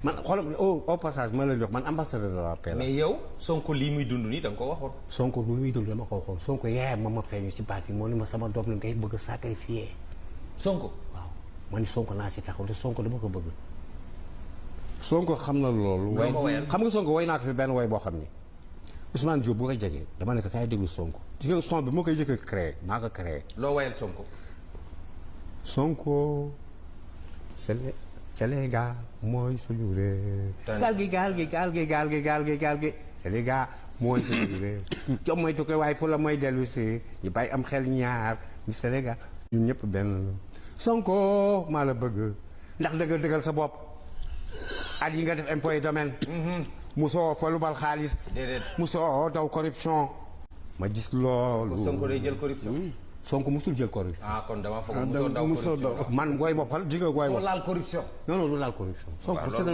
man xoolal au passage ma la jox man ambassadeur de la paix la. mais yow Sonko lii muy dund nii da nga ko waxoon. Sonko lu muy dund dama ko waxoon Sonko yaayam ma feeñu si baat yi moo ni ma sama doom la ngay bëgg a sacrifier. Sonko waaw ma ni Sonko naa si taxaw te Sonko dama ko bëgg. Sonko xam na loolu. way xam nga Sonko way naa ko fi benn way boo xam ni Ousmane Diop bu ko jegee dama ne ko kaay déglu Sonko. ci nga son bi moo koy jëkk a créé maa ko créé. loo wayal Sonko. Sonko Sénégal mooy suñu réew. gaal gi Sénégal mooy suñu réew. jom mooy tukkee waaye fu la mooy dellu si ñu bàyyi am xel ñaar ñu Sénégal ñun ñëpp benn Sonko maa la bëgg ndax dëggal sa bopp at yi nga def impôt et domaine. musoo fa lu bal xaalis. déedéet musoo daw corruption. ma gis loolu. Sonko day jël corruption. Sonko musul jël corruption. ah kon dama foog musoo daw corruption. man gooy bopp xal ji nga gooy bopp. laal corruption. non lu laal corruption. Sonko c'est